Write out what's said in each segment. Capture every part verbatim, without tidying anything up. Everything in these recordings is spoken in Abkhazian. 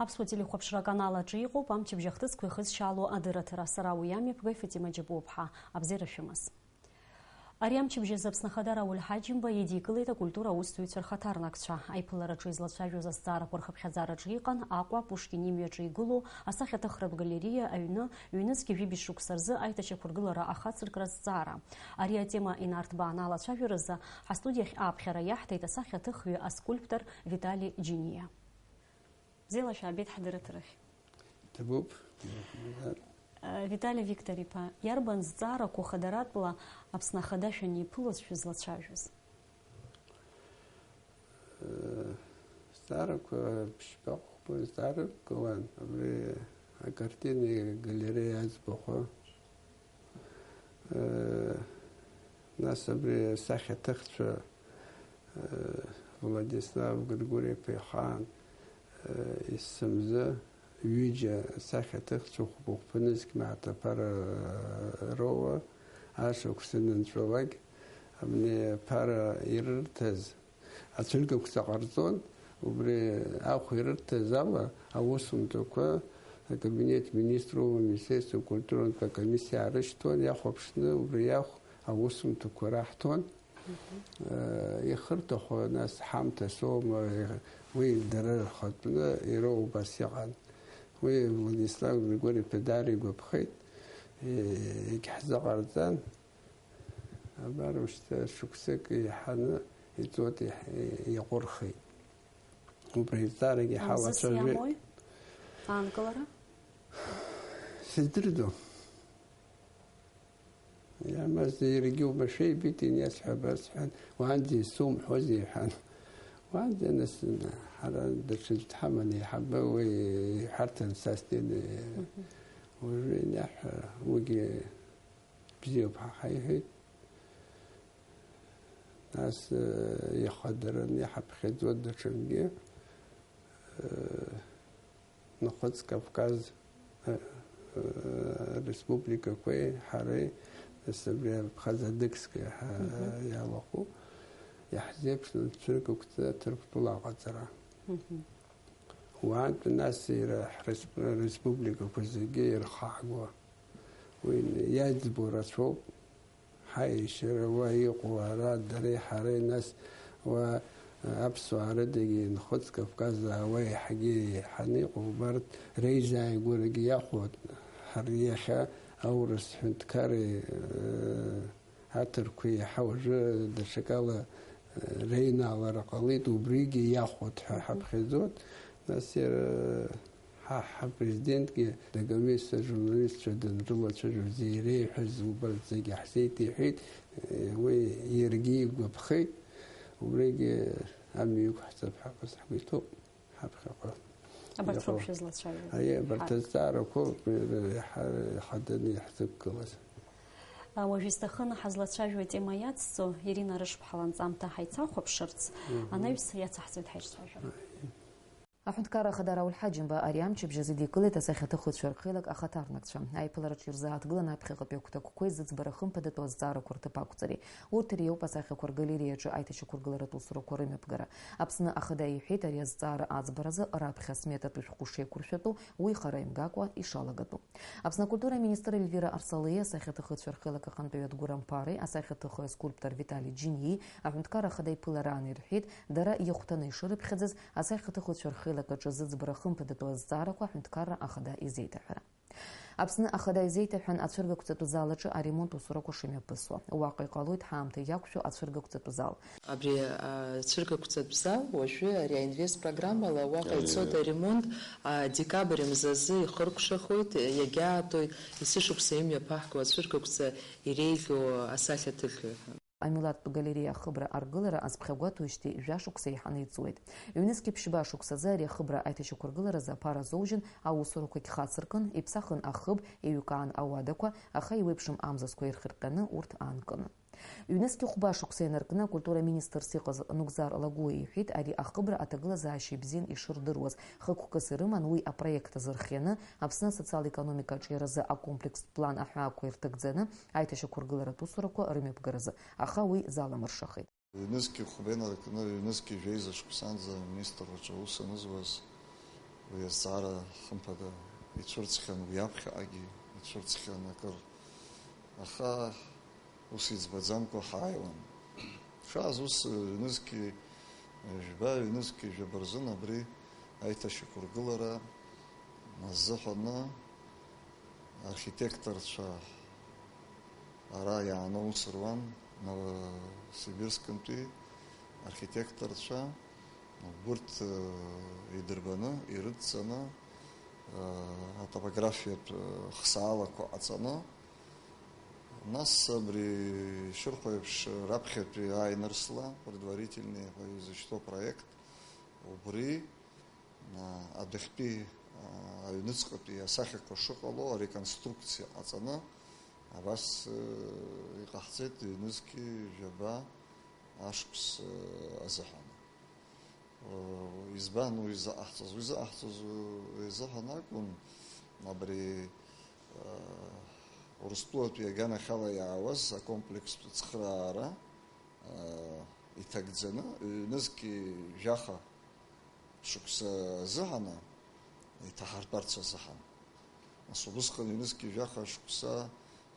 Аԥсуа телехәаԥшра аканал аҿы иҟоуп амчыбжь ахҭысқәа ихызшьаало адырраҭара. Сара уи амҩаԥгаҩ Фатима Џьапуаԥҳа. Абзиара шәымаз. Ари амчыбжь азы Аԥсны Ахада Рауль Ҳаџьымба идикылеит акультура аусзуҩцәа рхаҭарнакцәа. Аиԥылараҿы излацәажәоз азҵаарақәа рхыԥхьаӡараҿы иҟан Аҟәа Пушкин имҩаҿы игылоу асахьаҭыхратә галериа аҩны, ҩнызқьи жәибжь шықәса рзы аиҭашьақәыргылара ахацыркра азҵаара. Ари атема инарҭбааны алацәажәаразы ҳастудиахь ааԥхьара иаҳҭеит асахьаҭыхҩы аскульптор Витали Џьиниа. Бзиала шәаабеит ҳдырраҭарахь. Ҭабуп. Витали Виктор-иԥа, иарбан зҵаарақәоу хадаратәла Аԥсны Ахада шәаниԥылоз шәызлацәажәоз? Э, зҵаарақәа ԥшьба хәба зҵаарак лан, абри акартина галереиа аӡбахә. Э, нас абри асахьаҭыхцәа, э, Владислав Григорьев ихаан, э, есымза ҩыџьа асахьаҭыхцәа хәба-хәба нызқь мааҭ аԥара роуа, ашықәс анынҵәалак, абни аԥара ирырҭаз, ацәыргақәҵа ҟарҵон, убри ахә ирырҭаз ала аусумҭақәа акабинет министру, аминистерство культурантә акомиссиа аарышьҭуан, иахәаԥшны убри иахә аусумҭақәа раҳҭон. Э, ихырҭахо, нас, ҳамҭа соума, уи дара рхатәны ироуа убас иҟан. Уи Владислав Григорьев-иԥа даара игәаԥхеит, э, егьҳзыҟарҵан. Абар ушьҭа шықәсык еиҳаны иҵуеит, иаҟәырхит. Убри азҵаарагьы ҳалацәажәеит. Аанкылара? Сыздырӡом. Иамаз иаргьы уамашәа ибеит, иниасҳәа абасҳәан, уаанӡа исумҳәозеи, иҳәан. Уаанӡа, нас, ҳара даҽаӡә дҳаман, еиҳабы, уи иҳәарҭан са снеины, уажәы ианиаҳәа, уигьы бзиоуп ҳа ҳаиҳәеит. Нас, э, ихадараны иҳаԥхьаӡо даҽакгьы, э, Нхыҵ Кавказ, э, э, республикақәеи ҳареи, нас абри Абхаз-Адыгская ҳа-, иалахәу, иаҳзеиԥшны цәыргақәҵа Ҭырқәтәыла аҟаҵара. Уаантәи нас иара ҳресп-, республикақәа зегьы ирхааго. Уи иаӡбо рацәоуп. Ҳаиашьара уа иҟоу ара дареи ҳареи, нас уа, а, аԥсуаа рыдагьы Нхыҵ Кавказ аауа еиҳагьы еиҳаны иҟоу убарҭ реизааигәарагьы иахәоит. Ҳара иахьа аурыс ҳәынҭқарреи, э, аҭырқәеи иаҳа уажәы даҽакала, э, реинаалара ҟалеит, убригьы иахәоит ҳәа ҳаԥхьаӡоит. Нас иара Ҳа, ҳапрезидентгьы Дагомес ажурналистцәа данрылацәажәоз иреиҳәаз убарҭ зегьы ҳзеиҭеиҳәеит, уи иаргьы игәаԥхеит, убригьы амҩа иқәҳҵап ҳәа ҳгәы иҭоуп, ҳаԥхьаҟа. Абарҭ роуп шәызлацәажәоз? Аиеи, абарҭ азҵаарақәоуп иаҳа-, иаҳа даны иаҳзықәгылаз. А, уажә исҭахын ҳазлацәажәо атема иацҵо Ирина Рышԥҳа ланҵамҭа ҳаицахәаԥшырц, анаҩс иацаҳҵоит ҳаиҿцәажәара. Аҳәынҭқарра Ахада Рауль Ҳаџьымба ари амчыбжь азы идикылеит асахьаҭыхыҩцәа рхеилак ахаҭарнакцәа. Аиԥылараҿы ирзааҭгылан аԥхьаҟатәи агәҭакқәеи зыӡбара хымԥадаҭоу азҵаарақәа рҭыԥ ақәҵареи. Урҭ иреиуоуп асахьақәа ргалериаҿы аиҭашьақәыргыларатә усурақәа рымҩаԥгара. Аԥсны Ахада иҳәеит ари азҵаара аӡбаразы раԥхьа асметатә шәҟәы шеиқәыршәатәу, уи хара имгакәа ишалагатәу. Аԥсны акультура аминистр Эльвира Арсалиа асахьаҭыхыҩцәа рхеилак аҟынтәи адгәырымԥареи асахьаҭыхҩы аскульптор Витали Џьиниеи Аҳәынҭқарра Ахада иԥылараан ирҳәеит, дара иахәҭаны ишырыԥхьаӡаз асахьаҭыхыҩцәа рхеилак аҿы зыӡбара хымԥадаҭоу азҵаарақәа Аҳәынҭқарра Ахада изеиҭаҳәара. Аԥсны Ахада изеиҭаҳәан ацәыргақәҵатәу зал аҿы аремонт усурақәа шымҩаԥысуа. Уаҟа иҟалоит ҳаамҭа иақәшәо ацәыргақәҵатәу зал. Абри, а, ацәыргақәҵатә зал уажәы ари аинвест программала уаҟа ицоит аремонт, а, декабрь мзазы ихыркәшахоит, иагьаатуеит есышықәса имҩаԥаҳго ацәыргақәҵа иреиӷьу асахьаҭыхҩы ҳәа. Амилаҭтә галериа ахыбра аргылара азԥхьагәаҭоижьҭеи жәа шықәса еиҳаны иҵуеит. Ҩнызқьи ԥшьба шықәсазы ари ахыбра аиҭашьақәыргыларазы аԥара азоужьын, аусурақәагь хацыркын, иԥсахын ахыб, еиҩкаан ауадақәа, аха еиуеиԥшым амзызқәа ирхырҟьаны урҭ аанкылан. Ҩнызқьи хәба шықәса инаркны акультура министрс иҟаз Нугзар Лагәуа иҳәеит, ари ахыбра аҭагылазаашьа ибзиан ишырдыруаз, хықәкыс ирыман уи апроект азы рхианы, Аԥсны асоциал-економика аҿиаразы акомплекстә план аҳәаақәа ирҭагӡаны, аиҭашьақәыргыларатә усурақәа рымҩаԥгаразы, аха уи заламыршахеит. Ҩнызқьи хәба инаркны, ҩнызқьи жәеиза шықәсанӡа аминистрраҿы аус анызуаз, Уи азҵаара, хымԥада, ицәырҵхьан, уи аԥхьаҟагьы ицәырҵхьан акыр. Аха ус иӡбаӡамкәа ҳааиуан. Шааз ус, ҩнызқьи жәба, ҩнызқьи жәаба рзын абри аиҭашьақәыргылара азыҳәаны архитекторцәа ара иааны аус руан, Новосибирскынтәи архитекторцәа, убырҭ, э, идырбаны, ирыдҵаны, э, атопографиатә, э, хсаалақәа ҟаҵаны, нас абри шьырхәа еиԥш раԥхьатәи ааинырсла, предварительный ҳәа изышьҭоу апроект, убри, а, адәахьтәи, а, аҩныҵҟатәи асахьақәа шыҟало ареконструкциа ҟаҵаны, абас, э, иҟаҳҵеит ҩнызқьи жәаба ашықәс, э, азыҳәан. Э, избан уи зыҟаҳҵаз? Уи зыҟаҳҵаз, э, изыҳәан акәын абри, э, Урыстәылатәи аганахьала иаауаз акомплекстә цхыраара, э, иҭагӡаны, ҩнызқьи жәаха шықәса азыҳәаны, иҭаҳартәарц азыҳәан. Нас убысҟан ҩнызқьи жәаха шықәса,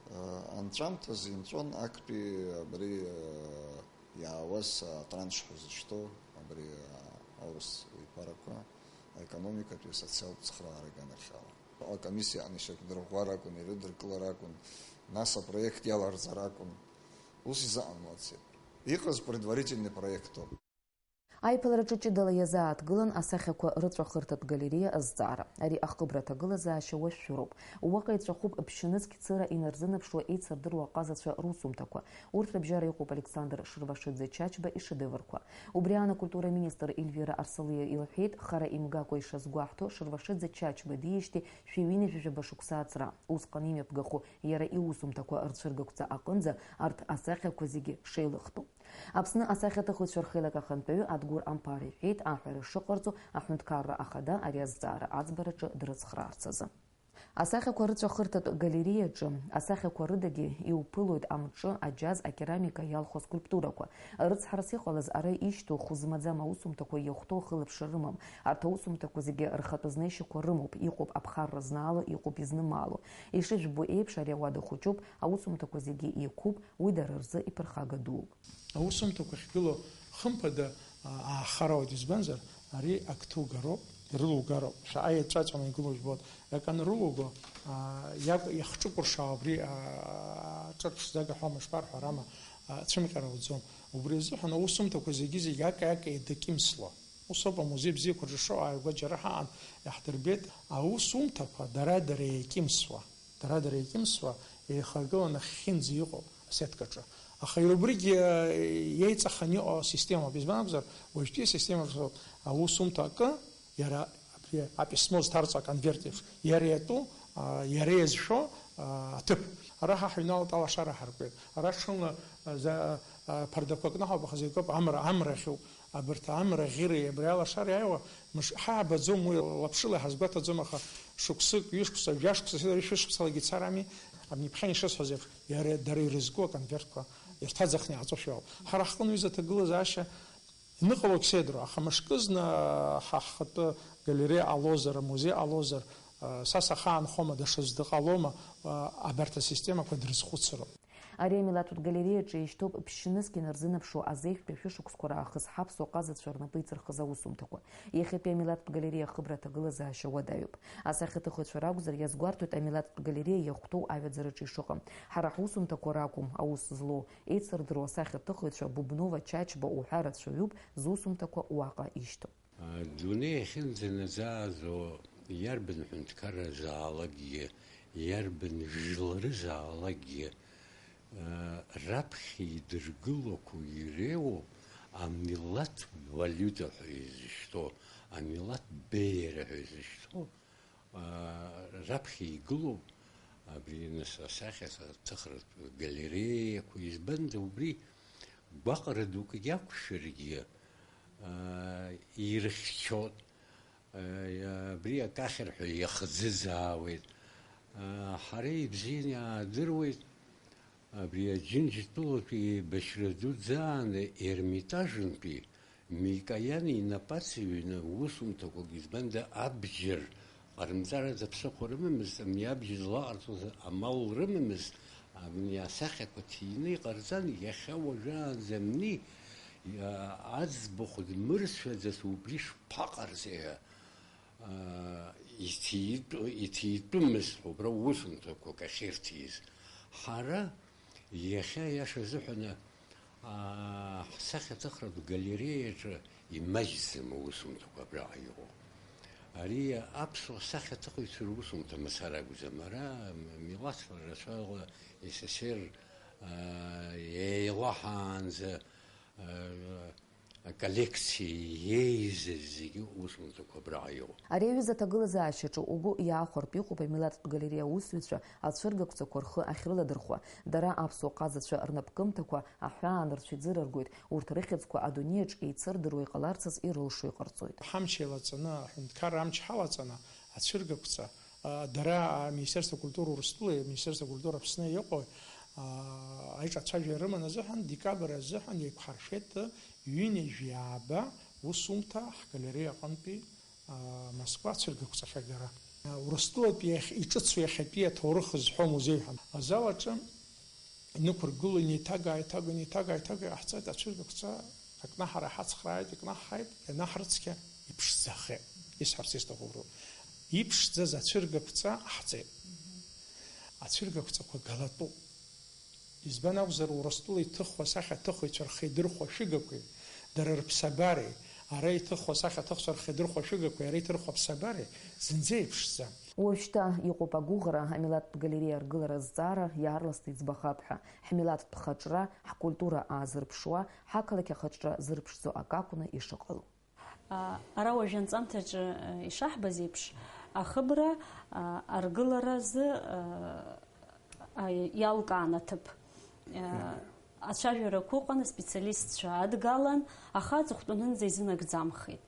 э, анҵәамҭазы инҵәон актәи абри, э, иаауаз атранш ҳәа зышьҭоу, абри, э, аурыс еиқәарақәа, аекономикатәи асоциалтә цхыраара аганахьала. Акомиссиа аҟны ишьақәдырӷәӷәар акәын, ирыдыркылар акәын, нас апроект иаларҵар акәын. Ус изыҟамлацызт. Иҟаз предварительный проектоуп. Аиԥылараҿы ҷыдала иазааҭгылан асахьақәа рыҵәахырҭатә галериа азҵаара. Ари ахыбра аҭагылазаашьа уашәшәыроуп. Уаҟа иҵәахуп ԥшьынызқь цыра инарзынаԥшуа еицырдыруа аҟазацәа русумҭақәа. Урҭ рыбжьара иҟоуп Александр Шырвашиӡе Чачба ишедеврқәа. Убри аан акультура аминистр Ельвира Арсалиа илҳәеит, хара имгакәа ишазгәаҳҭо, Шырвашиӡе Чачба диижьҭеи шәи ҩынҩажәи жәаба шықәса аҵра. Усҟан имҩаԥгахо иара иусумҭақәа рцәыргақәҵа аҟынӡа арҭ асахьақәа зегьы шеилыхтәу. Аԥсны асахьаҭыхыҩцәа рхеилак ахантәаҩы Адгәыр Амԥар иҳәеит, аҳәара шыҟарҵо аҳәынҭқарра ахада ари азҵаара аӡбараҿы дрыцхраарц азы. Асахьақәа рыҵәахырҭатә галериаҿы асахьақәа рыдагьы иуԥылоит амҿы, аџьаз, акерамика иалху аскульптурақәа. Рыцҳарас иҟалаз ара ишьҭоу хәы змаӡам аусумҭақәа иахәҭоу ахылаԥшра рымам. Арҭ аусумҭақәа зегьы рхатәы знеишьақәа рымоуп, иҟоуп аԥхарра знаало, иҟоуп изнымаало. Ишыжәбо еиԥш, ари ауада хәыҷуп, аусумҭақәа зегьы иқәуп, уи дара рзы иԥырхага дууп. Аусумҭақәа ахьгылоу, хымԥада, аа, аахароуп, избанзар, ари ак ҭугароуп, ирылугароуп, шәаҟа иаҵәаҵәаны игылоу жәбоит. Ак анрылуго, аа, иак-, иахҿыкәыршаау абри, аа, ҿырԥшӡага ҳәа мышԥарҳәарама, аа, цәымҟьара уӡом. Убри азыҳәан аусумҭақәа зегьы-зегьы ака-ака еидакьымсуа. Ус ауп, амузеи бзиақәа рҿы шыҟоу ааигәа џьара ҳаҟан, иаҳдырбеит, аусумҭақәа дара-дара еикьымсуа. Дара-дара еикьымсуа, еихагыланы ахьхьынӡа иҟоу асеткаҿы. Аха иара убригьы, э, еиҵаханы иҟоу асистемоуп. Избан акәзар, уажәтәи асистемаҿы аусумҭа акы, иара абри аписьмо зҭарҵо аконверт еиԥш, иара иатәу, а, иара иазшәо, а, аҭыԥ. Ара ҳа ҳҩналоит, алашара ҳаркуеит. Ара ҽынла, а, за-, а, ԥардақәа кны ҳауп, аха зегь акоуп, амра, амра ахьуп. Абарҭ амра ӷьыреи абри алашареи иааиуа, мыш-, ҳаабаӡом уи, лаԥшыла иҳазгәаҭаӡом, аха шықәсык, ҩышықәса, жәашықәса, седа шәышықәсалагьы ицарами, абни ԥхьан ишысҳәаз еиԥш, иара, дара ирызку аконвертқәа ирҭаӡахны иааҵошәа ауп. Ҳара ҳҟны ҩыза аҭагылазаашьа иныҟалоит седро, аха мышкызны ҳа ҳхатәы галереиа ҟалозар, амузеи ҟалозар, са сахаанхома, даҽаӡә дыҟалома, абарҭ асистемақәа дрызхәыцроуп. Ари амилаҭтә галереиаҿы ишьҭоуп ԥшьнызқь инарзынаԥшуа азеиӷьтәи ашәышықәсқәа раахыс ҳаԥсуа ҟазацәа рнапы иҵырхыз аусумҭақәа. Иахьатәи амилаҭтә галереиа ахыбра аҭагылазаашьа уадаҩуп. Асахьаҭыхыҩцәа ракәзар, иазгәарҭоит амилаҭтә галереиа иахәҭоу аҩаӡараҿы ишыҟам. Ҳара ҳусумҭақәа ракәым аус злоу, еицырдыруа асахьаҭыхыҩцәа Бубнова, Чачба уҳәа рацәаҩуп зусумҭақәа уаҟа ишьҭоу. Адунеи ахьынӡанаӡааӡо, иарбан ҳәынҭқарразаалакгьы, иарбан жәларызаалакгьы, раԥхьа идыргылақәо иреиуоу амилаҭ валиута ҳәа изышьҭоу, амилаҭ беиара ҳәа изышьҭоу, раԥхьа игылоуп абри, нас, асахьаҭыхратә галереиақәа, избанда, убри гәаҟра дук иақәшәаргьы, аа, ирыхьчоит, аа, абри акы ахьырҳәо иахӡыӡаауеит. Аа, ҳара ибзианы иаадыруеит абри Аџьынџьтәылатәи еибашьра дуӡӡа ааны Ермитажынтәи Микоян инапы ацыҩны усумҭақәак, избанда абџьар ҟарымҵараӡа ԥсыхәа рымамызт, абни абџьар злаҟарҵоз амал рымамызт, абни асахьақәа ҭины иҟарҵан, иахьа уажәаанӡа абни, иа-, аӡбахә дмырцәаӡац убри шԥаҟарҵеи ҳәа, аа, иҭитәы-, иҭитәымызт убра усумҭақәак ахьырҭиз. Ҳара Иахьа, иаша азыҳәан, аа, ҳсахьаҭыхратә галереиаҿы имаҷӡам аусумҭақәа абраҟа иҟоу. Ари аԥсуа сахьаҭыхыҩцәа русумҭа мацара акәӡам, ара милаҭла рацәала СССР, аа, еилаҳаанӡа, аа, аколлекциа еизаз зегьы усумҭақәа абраҟа иҟоуп. Ари аҩыза аҭагылазаашьаҿы угәы иаахәартә иҟоуп амилаҭтә галереиа аусзуҩцәа ацәыргақәҵақәа рхы ахьрыладырхәуа. Дара аԥсуа ҟазацәа рнапкымҭақәа аҳәаан рцәа иӡырыргоит, урҭ рыхьӡқәа адунеиаҿ еицырдыруа иҟаларцаз ирылшо иҟарҵоит. Ҳамч еилаҵаны, аҳәынҭқарра амч ҳалаҵаны, ацәыргақәҵа, а, дара, а, Министерство культуры Урыстәылеи Министерство культуры Аԥсны иҟои, а, аиҿацәажәара рыман азыҳәан, декабрь азыҳәан еиқәҳаршәеит, ҩынҩажәи ааба усумҭа ҳгалереиа аҟынтәи, аа, Москва ацәыргақәҵахьеит дара. Урыстәылатәи иахь-, иҿыцу иахьатәи аҭоурых зҳәо амузеи ҳәа. Азал аҿы инықәыргыло, инеиҭага-ааиҭага, инеиҭага-ааиҭага иҟаҳҵеит, ацәыргақәҵа акнаҳара ҳацхрааит, икнаҳҳаит, ианаҳрыцқьа, иԥшӡахеит. Исҳәарц исҭаху убриоуп. Иԥшӡаз ацәыргақәҵа ҟаҳҵеит. Ацәыргақәҵақәа галатәуп. Избан акәзар, Урыстәыла иҭыхуа асахьаҭыхыҩцәа рхеидырхәа шәыгақәеи, дара рыԥсабареи, ара иҭыхуа асахьаҭыхцәа рхеидырхәа шәыгақәеи, ара иҭырхуа аԥсабареи зынӡа еиԥшӡам. Уажәшьҭа иҟоуп агәыӷра, амилаҭтә галереиа аргылара азҵаара иаарласны иӡбахап ҳәа, ҳмилаҭтә хаҿра, ҳкультура аазырԥшуа, ҳақалақь ахаҿра зырԥшӡо акы акәны ишыҟало. Ара уажәы анҵамҭаҿы ишаҳбаз еиԥш, ахыбра аргыларазы иалкаан аҭыԥ. Ацәажәарақәа ыҟан, аспециалистцәа адгалан, аха аҵыхәтәанынӡа изынагӡамхеит.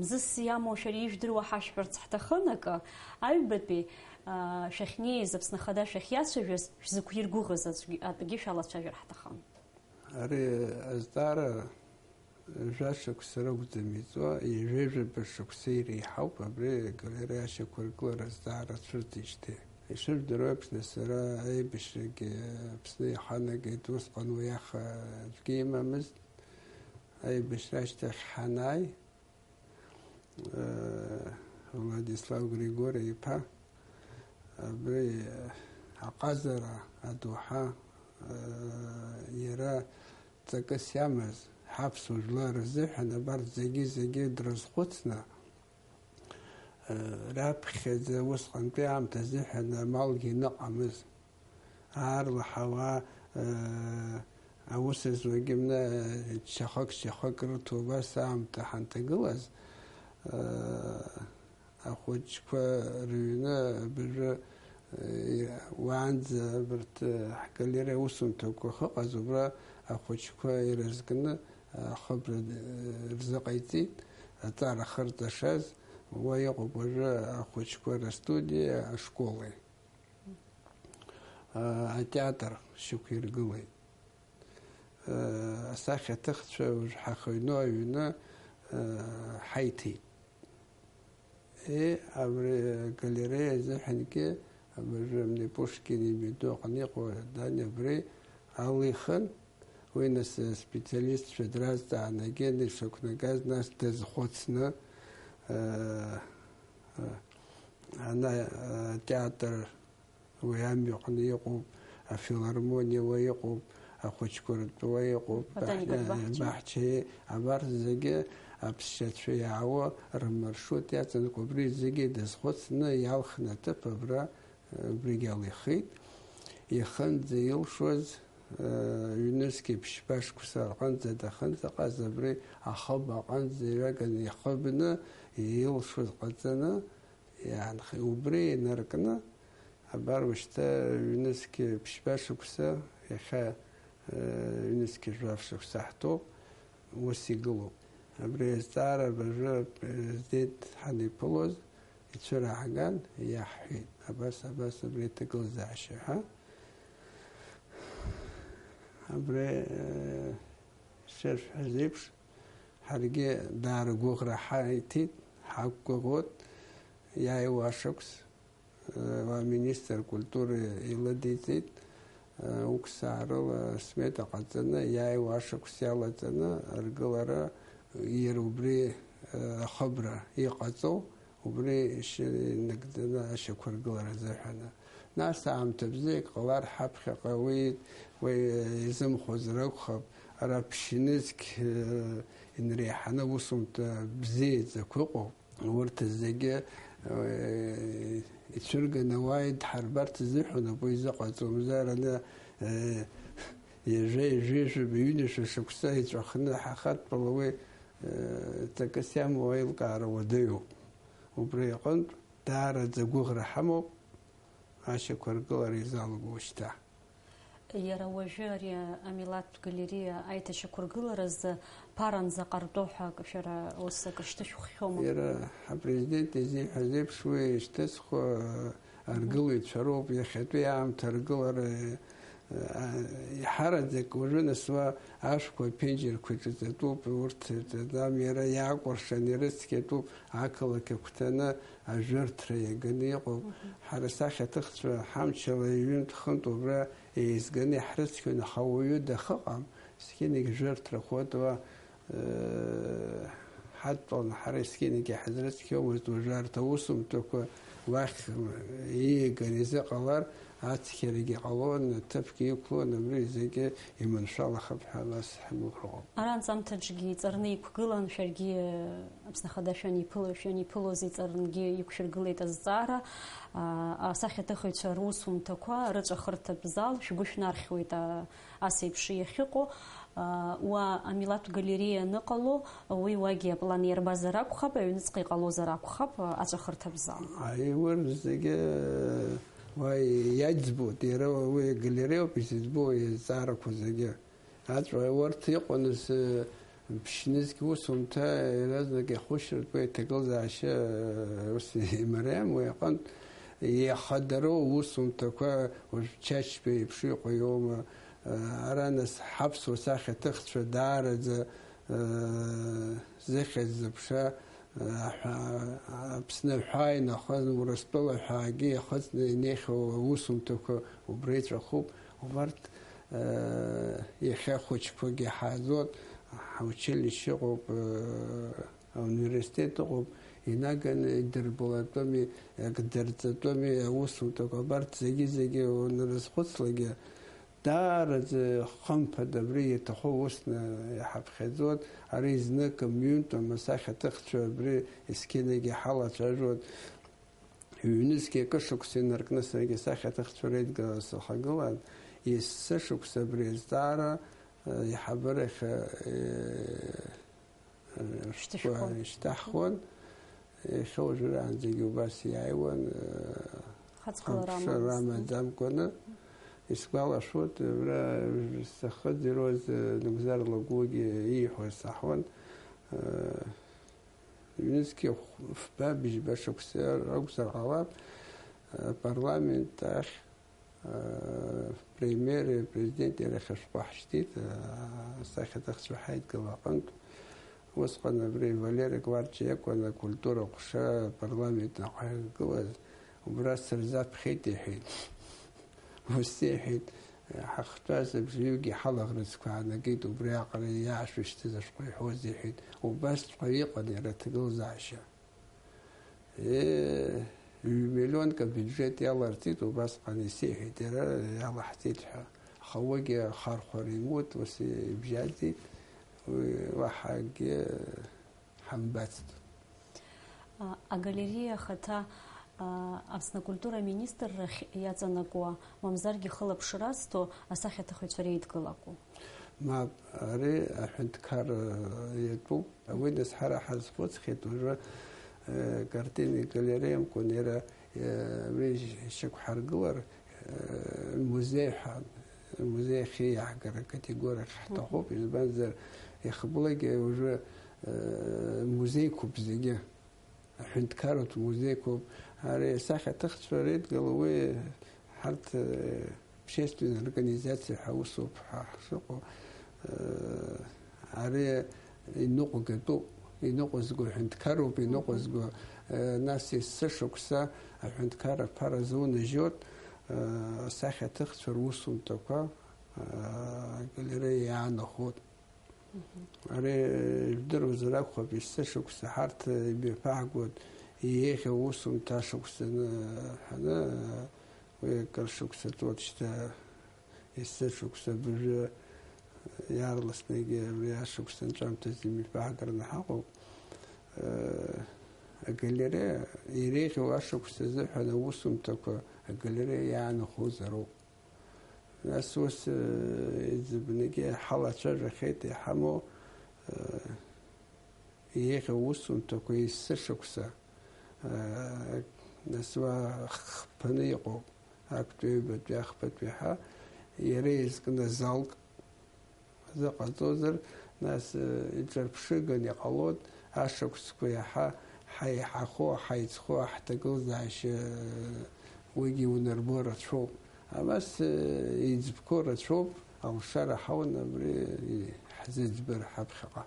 Мзызс иамоу шәара ижәдыруа ҳашәҳәарц ҳҭахын акы, аҩбатәи шәахьнеиз, Аԥсны Ахада шәахьиацәажәаз, шәзықәиргәыӷыз аӡәгьы, атәгьы шәалацәажәар ҳҭахын. Ари азҵаара Жәа шықәса ракәӡам иҵуа, ҩажәа шықәса иреиҳауп абри агалереиа ашьақәыргылара азҵаара цәырҵижьҭеи. Ишыжәдыруа еиԥш, сара аибашьрагьы Аԥсны иҳанагеит, усҟан уи аха аӡәгьы имамызт. Аибашьра ашьҭахь ҳанааи, Владислав Григори-иԥа, абри аҟазара адоуҳа, иара ҵакыс иамаз ҳаԥсуа жәлар рзыҳәан абарҭ зегьы-зегьы дрызхәыцны, раԥхьаӡа усҟантәи аамҭа азыҳәан амалгьы ныҟамызт. Аарлаҳауа, э, аус зуагьы мны, э, шьахәак-шьахәак рыҭо убас аамҭа ҳанҭагылаз, э, ахәыҷқәа рыҩны абыржәы, э, уаанӡа абарҭ, э, ҳгалереиа аусумҭақәа ахьыҟаз, убра ахәыҷқәа ирызкны, э, ахыбра, э, рзыҟаиҵеит, аҵара ахырҵашаз, уа иҟоуп уажәы ахәыҷқәа рыстудиеи ашколи. Атеатр шьақәиргылеит. Асахьаҭыхцәа уажә ҳахыҩну аҩны ҳаиҭеит. Е, абри агалереиа азыҳәангьы, абыржәы Пушкин имҩаду аҟны иҟоу здание абри алихын, уи нас специалистцәа дразҵаан, агьын ишақәнагаз, нас дазхәыцны, ана, атеатр Уи амҩаҟны иҟоуп, афилармониа уа иҟоуп, ахәыҷқәа ртәы уа иҟоуп, Ботаникатә баҳ-, баҳча. Баҳчеи, абарҭ зегьы аԥсшьацәа иаауа рмаршрут иаҵанакуа, убри зегьы дазхәыцны иалхны аҭыԥ абра, убригь алихит. Ихынӡа илшоз, ҩнызқьи ԥшьба шықәса рҟынӡа дахынӡаҟаз абри ахыб аҟынӡа иҩаганы ихыбны, илшоз ҟаҵаны, иаанхеит. Убри инаркны, абар уажәшьҭа ҩнызқь ԥшьба шықәса, иахьа, э, ҩнызқь жәаф шықәса ҳҭоуп, ус игылоуп. Абри азҵаара абыржәы апрезидент ҳаниԥылоз ицәырааҳган, иаҳҳәеит, абас, абас, абри аҭагылазаашьа ҳәа. Абри, э, шышәҳәаз еиԥш, Ҳаргьы даара гәыӷра ҳаиҭеит, ҳақәгәыӷуеит. Иааиуа ашықәс, э, аминистр культуры илыдиҵеит, э, уксаарыла смета ҟаҵаны, иааиуа ашықәс иалаҵаны аргылара, иара убри, э, ахыбра иҟаҵоу, убри шьы-, инагӡаны ашьақәыргылара азыҳәаны. Нас аамҭа бзиак ҟалар ҳаԥхьаҟа уи, уи, э, изымхозар акәхап, ара ԥшьнызқь, э, инреиҳаны усумҭа бзиаӡақәа ыҟоуп. Урҭ зегьы, э, ицәырганы уа идҳарбарц азыҳәан ауп уи зыҟаҵо, мамзар аны, э, ҩажәа, ҩажәа, ҩажәа, ҩынҩажәа шықәса иҵәахны ҳахатәала уи, э, ҵакыс иамоу аилкаара уадаҩуп. Убри аҟынтә даараӡа гәыӷра ҳамоуп ашьақәыргылара изалаго шьҭа. Иара уажәы ари амилаҭтә галериа аиҭашьақәыргыларазы ԥаранӡа ҟарҵо ҳәа акы шәара ус акы шьҭышәххьоума? Иара ҳапрезидент изиҳәаз еиԥш, уи ишьҭызхуа аргылаҩцәа роуп, иахьатәи аамҭа аргылара, а, иҳараӡак уажәы нас уа ашәқәа, аԥенџьырқәа ҿыҵатәуп, урҭ ам иара иаакәыршан ирыцқьатәуп, ақалақь агәҭаны ажәырҭра иаганы иҟоуп. Мгм. Ҳара сахьаҭыхцәа ҳамчала ҩынтә-хынтә убра еизганы иаҳрыцқьон, аха уаҩы дахыҟам, зқьынагь жәырҭрахоит уа, э, ҳадтәаланы ҳара зқьынагь иҳазрыцқьомызт, уажәы арҭ аусумҭақәа уахь, м, ииаганы изыҟалар, ацқьарагьы ҟалон, аҭыԥгьы иқәлон, абри зегьы иманшәалахап ҳәа нас ҳгәыӷроуп. Аранӡа амҭаҿгьы иҵарны иқәгылан, шәаргьы Аԥсны Ахада шәаниԥыло-, шәаниԥылоз иҵарнгьы иқәшәыргылеит азҵаара, а, асахьаҭыхыҩцәа русумҭақәа рыҵәахырҭатә зал шәгәы шәнархьуеит, а, ас еиԥш иахьыҟоу, а, уа амилаҭтә галериа аныҟало, уи уагьы аплан иарбазар акәхап, аҩныҵҟа иҟалозар акәхап, а, аҵәахырҭатә зал. Аиур зегьы уа иаӡбоит, иара уи галереиоуп изызбо, изҵаарақәа зегьы. Аҵәа урҭ иҟоу аныс, э, ԥшьнызқь усумҭа иаразнак иахушьыртә уи аҭагылазаашьа, э, ус имариам, уи аҟынтә иахадароу усумҭақәа уажә Чачба еиԥш иҟоу иоума, э, ара нас ҳаԥсуа сахьаҭыхцәа даараӡа, э, зыхьӡ-зыԥша, Аҳәаа, Аԥсны аҳәаа инахыз, Урыстәыла аҳәаагьы иахыҵны инеихьоу аусумҭақәа убра иҵәахуп. Убарҭ, э, иахьа ахәыҷқәагьы ҳааӡоит, ҳаучилишьче ыҟоуп, э, ауниверситет ыҟоуп, инаганы идырбалатәыми, акы дырҵатәыми аусумҭақәа, абарҭ зегьы-зегьы уанрызхәыцлакгьы, Даараӡа хымԥада абри иаҭаху усны иҳаԥхьаӡоит. Ари знык мҩынтә амасахьаҭыхцәа абри есқьынагьы ҳалацәажәоит. Ҩнызқьи акы шықәса инаркны саргьы асахьаҭыхцәа реидгыла сахагылан, есышықәса абри азҵаара, э, аиҳабырахь, э, Шьҭышәхуан. Шьҭаҳхуан. Иахьа уажәраанӡагьы убас иааиуан, э, Хаҵгылара амԥшыра амамызт. Амаӡамкәаны. Исгәалашәоит, абра сахыӡырҩуаз, э, Нугзар Лагәугьы ииҳәоз саҳауан. Э, ҩнызқьи фба, быжьба шықәса ракәзар ҟалап, э, апарламент ахь Премиери, президенти рахь ашәҟәы ҳшьҭит, асахьаҭыхцәа ҳаидгыла аҟынтә. Усҟан абри Валери Кварча иакәын акультура аҟәша апарламент наҟ иаангылаз, убра сырзаԥхьеит, иҳәеит. Ус иҳәеит, ҳахьтәаз абжаҩыгьы ҳалаӷырӡқәа аанагеит, убри аҟара иаашәышьҭыз ашәҟәы иҳәоз, иҳәеит. Убасҵәҟьа иҟан иара аҭагылазаашьа. Е, ҩ-миллионк абиуџьет иаларҵеит, убасҟан исеиҳәеит, иара иалаҳҵеит ҳәа. Аха уигьы ахархәара имоут, ус ибжьаӡит, уи уаҳа акгьы ҳамбацт. А, агалереиа ахаҭа, а, Аԥсны акультура аминистррахь иаҵанакуа, мамзаргьы хылаԥшра азҭо асахьаҭыхыҩцәа реидгылакәу? Мап, ари аҳәынҭқарра иатәуп. Уи нас ҳара ҳазхәыцхьеит, уажәы, э, картинеи галереиамкәан иара, э, уи шьақәҳаргылар, э, музеи ҳәа, музеи ахьиаҳгара акатегориахь ҳҭахуп, избанзар, иахьабалакгьы уажәы, э, музеиқәоуп зегьы. Аҳәынҭқарратә музеиқәоуп. Ари асахьаҭыхцәа реидгыла уи ҳарҭ, э, общественная организация ҳәа усоуп ҳәа ҳшыҟоу. Э, ари Иныҟәгатәуп, иныҟәызго аҳәынҭқарроуп, иныҟәызго, э, нас есышықәса аҳәынҭқарра аԥара зунажьуеит, э, асахьаҭыхцәа русумҭақәа, э, агалереиа иаанахоит. Ари, э, жәдыруазар акәхап, есышықәса ҳарҭ, э, имҩаԥаҳгоит еиӷьу усумҭа ашықәсаны, э, ҳәаны, э, уи акыр шықәса ҵуеит шьҭа. Есышықәса абыржәы иаарласны абри ашықәс анҵәамҭазы имҩаԥаҳгараны ҳаҟоуп. Агалереиа иреиӷьу ашықәс азыҳәан аусумҭақәа агалереиа иаанахозароуп. Нас ус, иӡбнагьы ҳалацәажәахьеит иҳамоу, еиӷьу усумҭақәа есышықәса, нас уа хԥаны иҟоуп. Актәи, ҩбатәи, ахԥатәи ҳәа, иара изкны залк зыҟаҵозар, нас, э, иҿырԥшыганы иҟалоит, ашықәсқәа иаҳа ҳаиҳахо, ҳаиҵхо аҳҭагылазаашьа, э, уигьы унарбо рацәоуп. Абас, э, иӡбқәоу рацәоуп, алшара ҳауан абри ҳзыӡбар ҳаԥхьаҟа.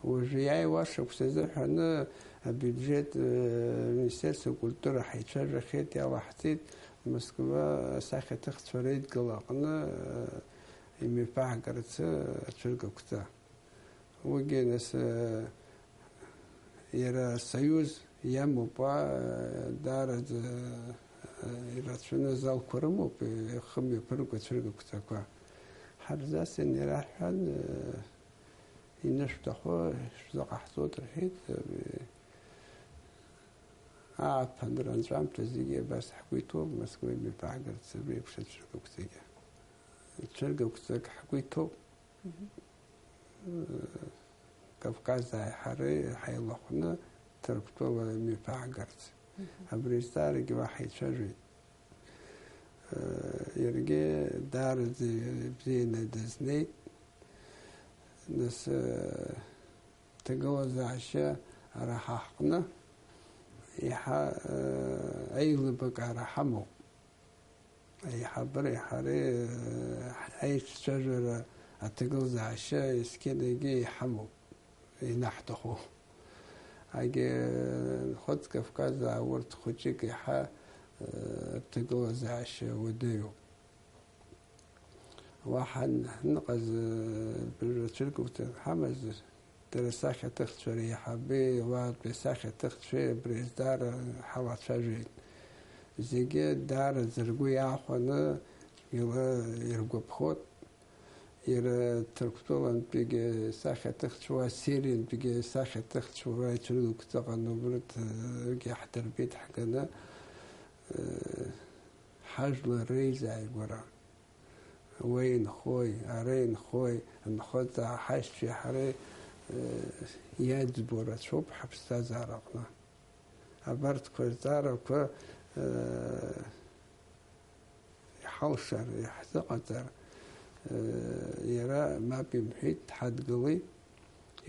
Уажәы иааиуа ашықәс азыҳәаны абиуџьет, э, Министерство культуры ҳаицәажәахьеит, иалаҳҵеит Москва асахьаҭыхцәа реидгыла аҟны, э, имҩаԥаҳгарц, э, ацәыргақәҵа. Уигьы нас, э, иара асоиуз иамоуп, а, даараӡа, э, ирацәаны азалқәа рымоуп, э, ихы мҩаԥырго ацәыргақәҵақәа. Ҳарзасын ираҳҳәан, э, Инышәҭаху шәзыҟаҳҵоит, рҳәеит. Ааԥынра анҵәамҭа зегьы абас ҳгәы иҭоуп, Москва имҩаԥаҳгарц абри еиԥш ацәыргақәҵагьы. Цәыргақәҵак ҳгәы иҭоуп. Мгм. Кавказ ааиҳареи ҳаилахәны Ҭырқәтәыла имҩаԥаҳгарц. Мгм. Абри азҵаарагьы уа ҳаицәажәеит. Иаргьы даараӡа ибзианы дызнеит. Нас, ҭагылазаашьа ара ҳа ҳҟны иаҳа, еилыбакаара ҳамоуп. Аиҳабыреи ҳареи, ҳаицәажәара аҭагылазаашьа есқьынагьы иҳамоуп. Инаҳҭаху. Агьы Нхыҵ Кавказ урҭ хәыҷык иаҳа, э, рҭагылазаашьа уадаҩуп. Уаҳа ҳныҟаз, э, рацәак урҭ ҳамаз, дара сахьаҭыхцәа реиҳаби, уаатәи сахьаҭыхцәеи абри азҵаара ҳалацәажәеит. Зегьы даараӡа ргәы иаахәаны, цәгьала иргәаԥхоит. Иара Ҭырқәтәылантәигьы сахьаҭыхцәа, уа Сириантәигьы сахьаҭыхцәа, уа ицәыргақәҵаҟан убырҭгьы ҳдырбеит ҳганы, э, ҳажәлар реизааигәара. Уа инхои, ара инхои, анхыҵ ҳаишьцәеи ҳареи, э, иаӡбо рацәоуп ҳаԥсҭазаараҟны. Абарҭқәа рҵаарақәа, э, иҳалшар, иаҳзыҟаҵар, э, иара мап имҳәеит, дҳадгылеит,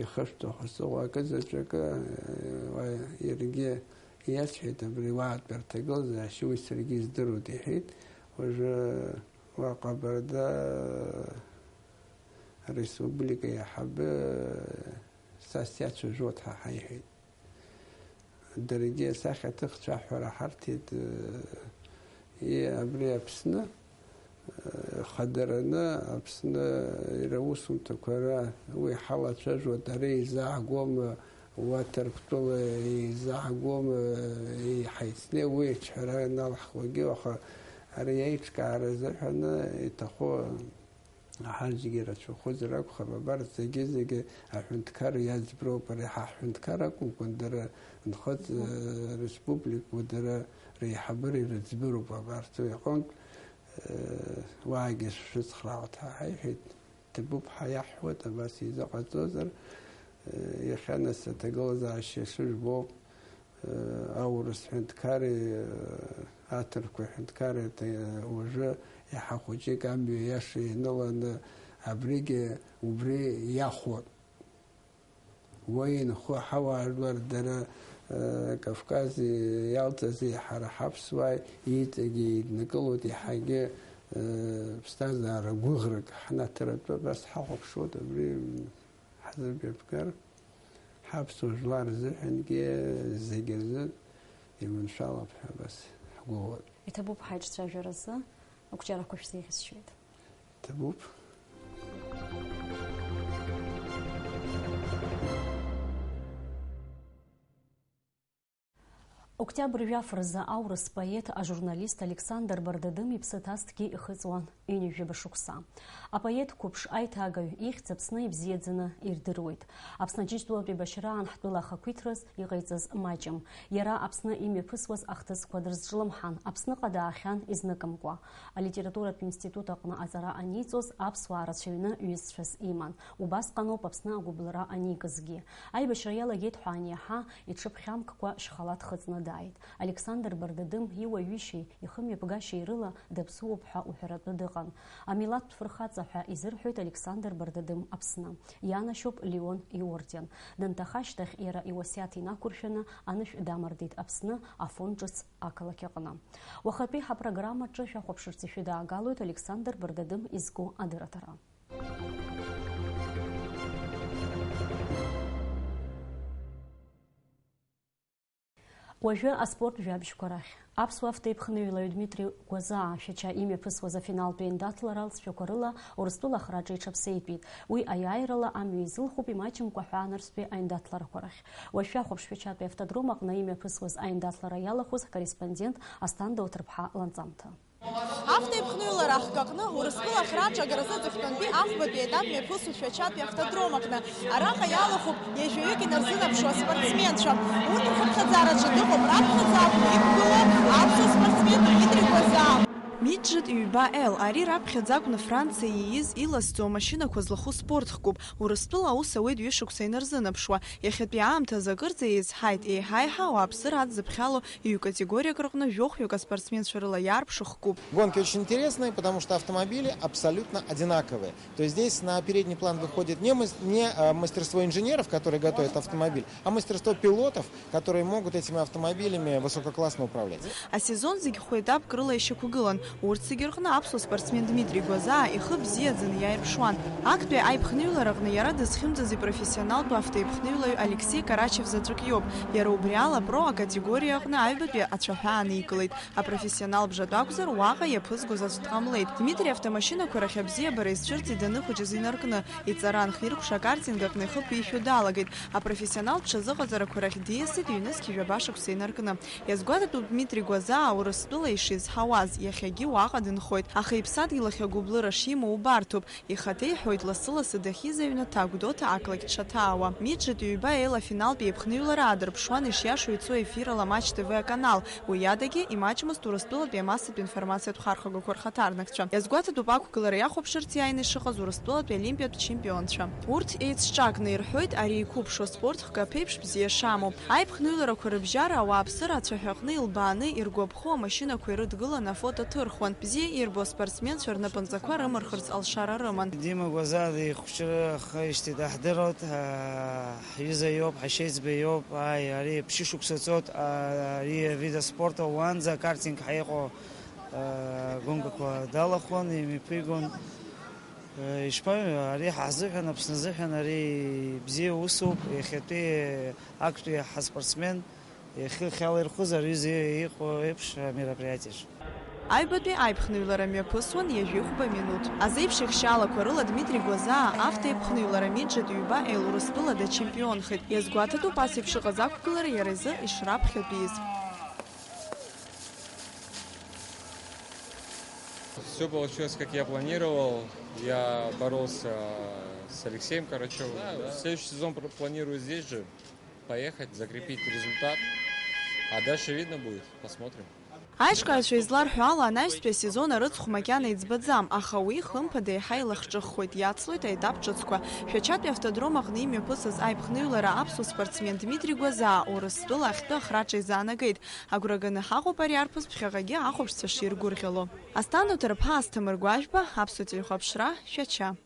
ихышәҭаху сыҟоу акы заҵәыкы, э, уа иаргьы иасҳәеит, абри уаатәи рҭагылазаашьа уи саргьы издыруеит, иҳәеит. Уажәы уа Ҟабарда, э, республика иаҳабы, э, са сиацәажәоит ҳәа ҳаиҳәеит. Даргьы асахьаҭыхцәа аҳәара ҳарҭеит, э, и-, абри Аԥсны, э, хадараны Аԥсны иара усумҭақәа ра-, уи ҳалацәажәо дара еизаагома, уа Ҭырқәтәыла еизаагома, э, ҳаицны уи аҿҳәара аналҳхуагьы, аха ари аиҿкаара азыҳәаны иҭаху Ҳарҭ зегьы ирацәахозар акәхап, абарҭ зегьы-зегьы аҳәынҭқарра иаӡброуп, ари ҳа ҳҳәынҭқарра акәымкәан, дара нхыҵ, э, республикақәа, дара реиҳабыра ирыӡбыроуп абарҭ. Уи аҟынтә, э, уаагьы шәыцхраауеит ҳәа ҳаиҳәеит, ҭабуп ҳәа иаҳҳәоит, абас изыҟаҵозар, э, иахьа нас аҭагылазаашьа шыжәбоуп. Аурыс ҳәынҭқарреи, аҭырқәа ҳәынҭқарреи, уажәы иаҳа хәыҷык амҩа иаша ианыланы, абригьы убри иахәон. Уа инхо ҳауаажәлар дара, Кавказ иалҵази ҳара ҳаԥсуааи иҵегьы еиднакылоит, иаҳагьы ԥсҭазаара гәыӷрак ҳнаҭаратәы абас ҳахәаԥшуеит, абри ҳзымҩаԥгар. Ҳаԥсуа жәлар рзыҳәангьы зегьы рзы иманшәалап ҳәа абас ҳгәыӷуеит. Иҭабуп ҳаиҿцәажәаразы, ақәҿиарақәа шәзеиӷьасшьоит. Иҭабуп. Октиабр жәаф рзы аурыс поет, ажурналист Александр Бардадым иԥсы ҭазҭгьы ихыҵуан ҩынҩажәаба шықәса. Апоет қәыԥш аиҭагаҩ ихьӡ Аԥсны ибзиаӡаны ирдыруеит. Аԥсны Аџьынџьтәылатәи еибашьраан ҳтәыла ахақәиҭраз иҟаиҵаз маҷым. Иара Аԥсны имҩаԥысуаз ахҭысқәа дрызҿлымҳан, Аԥсныҟа даахьан изныкымкәа. Алитературатә институт аҟны аҵара аниҵоз аԥсуаа рацәаҩны ҩызцәас иман. Убасҟаноуп Аԥсны агәыбылра аникызгьы. Аибашьра иалагеит ҳәа аниаҳа, иҽыԥхьамккәа шьхала дхыҵны дааит. Александр Бардадым иуаҩышьеи ихымҩаԥгашьеи рыла даԥсуоуп ҳәа уҳәаратәы дыҟан. Амилаҭтә фырхаҵа ҳәа изырҳәоит Александр Бардадым Аԥсны. Ианашьоуп Леон иорден. Данҭаха ашьҭахь иара иуасиаҭ инақәыршәаны анышә дамардеит Аԥсны, Афон ҿыц ақалақь аҟны. Уахатәи ҳапрограммаҿы шәахәаԥшырц ишәыдаагалоит Александр Бардадым изку адырраҭара. Уажәы аспорт жәабжьқәа рахь. Аԥсуа автоеиԥхныҩлаҩ Дмитри Гәазаа Шәача имҩаԥысуаз афиналтәи аиндаҭлара алҵшәақәа рыла Урыстәыла ахраҿы иҽаԥсеитәит. Уи аиааирала амҩа изылхуп имаҷымкәа ҳәа анырцәтәи аиндаҭларақәа рахь. Уажә шәахәаԥш Шәачатәи автодром аҟны имҩаԥысуаз аиндаҭлара иалахәыз ҳкорреспондент Асҭанда Уҭырԥҳа ланҵамҭа. Автоеиԥхныҩлара ахкаҟны Урыстәыла ахраҿы агаразы аҵыхәтәантәи афбатәи етап мҩаԥысуеит Шәачатәи автодром аҟны. Араҟа иалахәуп ҩажәаҩык инарзынаԥшуа аспортсменцәа. Урҭ рхыԥхьаӡараҿы дыҟоуп раԥхьаӡа акәны иқәгылоу аԥсуа спортсмен Дмитри Гәазаа. Миджет ҩба Л, ари раԥхьаӡа акәны Франциа ииз иласӡоу амашьынақәа злахәу спорт хкуп. Урыстәыла аус ауеит ҩышықәса инарзынаԥшуа. Иахьатәи аамҭазы акырӡа еизҳаит, еиҳа-еиҳа ауааԥсыра адзыԥхьало ҩ-категориак рҟны жәохәҩык аспортсменцәа рыла иаарԥшу хкуп. Гонки очень интересные, потому что автомобили абсолютно одинаковые. То есть здесь на передний план выходит не мас-, не, а, мастерство инженеров, которые готовят автомобиль, а мастерство пилотов, которые могут этими автомобилями высококлассно управлять. Асезон зегь хәеитапк рыла ишьақәгылан. Урҭ зегьы рҟны аԥсуа спортсмен Дмитри Гәазаа ихы бзиаӡаны иааирԥшуан. Актәи аиԥхныҩлараҟны иара дызхьымӡаз ипрофессионалтәу автоеиԥхныҩлаҩ Алексеи Карачев заҵәык иоуп. Иара убри ала апро акатегориа аҟны аҩбатәи ацәаҳәа аникылеит. Апрофессионал бжатә акәзар, уаҟа иаԥызгоз аӡә дҟамлеит. Дмитри автомашьынақәа рахь абзиабара изцәырҵит даныхәыҷыз инаркны. Иҵара анхиркәша, акартинг аҟны ихы ԥишәо далагеит. Апрофессионалтә ҽазыҟаҵарақәа рахь диасит ҩнызқь жәаба шықәса инаркны. Иазгәаҭатәуп Дмитри Гәазаа Урыстәыла ишизҳауаз, иахьагьы уаҟа дынхоит, аха иԥсадгьыл ахь агәыблыра шимоу убарҭоуп. Ихаҭа иҳәоит, лассы-лассы дахьиз аҩнаҭа Гәдоуҭа ақалақь дшаҭаауа. Миджет ҩба Ел афиналтә еиԥхныҩлара аадырԥшуан ишиашоу ицо ефирала Матч Т В аканал. Уи адагьы имаҷмызт Урыстәылатәи амассатә информациатә хархәагақәа рхаҭарнакцәа. Иазгәаҭатәуп ақәгылара иахәаԥшырц иааины ишыҟаз Урыстәылатәи олимпиатә чемпионцәа. Урҭ еицҿакны ирҳәоит ари иқәыԥшуа спорт хкы аԥеиԥш бзиа шамоу. Аиԥхныҩларақәа рыбжьара ауааԥсыра ацәаҳәа аҟны илбааны иргәаԥхо амашьынақәа ирыдгыланы афото ҭырхуан. Бзиа ирбо аспортсменцәа рнапынҵақәа рымырхырц алшара рыман. Дима Гәазаа ихәыҷра ахы ишьҭеидаҳдыруеит, аа, ҳҩыза иоуп, ҳашьеиҵбы иоуп, ааи, ари ԥшьышықәса ҵуеит, аа, ари авида спорта уаанӡа акартинг ҳаиҟәо, аа, гонкақәа далахәын, имҩаԥигон. Ишԥаҩу, ари ҳазыҳәан, Аԥсны азыҳәан ари бзиа усуп, иахьатәи актәи ҳаспортсмен, иахьа хьала ирхәыз ари зи-, иҟоу еиԥш амероприатиаҿ. Аҩбатәи аиԥхныҩлара мҩаԥысуан ҩажәихәба минуҭ. Азеиԥш ихшьаалақәа рыла Дмитри Гәазаа автоеиԥхныҩлара миджет ҩба Ел Урыстәыла дачемпионхеит. Иазгәаҭатәуп ас еиԥш ыҟаз ақәгылара иара изы ишраԥхьатәиз. Всё получилось, как я планировал. Я боролся с Алексеем Карачёвым. Да, да. Следующий сезон пр-, планирую здесь же поехать, закрепить результат. А дальше видно будет, посмотрим. Аиҿкааҩцәа изларҳәо ала, анаҩстәи асезон арыцхә макьана иӡбаӡам, аха уи, хымԥада, еиҳа илахҿыххоит, иацлоит аетап ҿыцқәа. Шәачатәи автодром аҟны имҩаԥысыз аиԥхныҩлара аԥсуа спортсмен Дмитри Гәазаа Урыстәыла ахьтәы ахраҿа изаанагеит. Агәра ганы ҳаҟоуп ари арԥыс ԥхьаҟагьы ахәаԥшцәа ширгәырӷьало. Асҭанда Уҭырԥҳа, Асҭамыр Гәажәба, Аԥсуа телехәаԥшра, Шәача.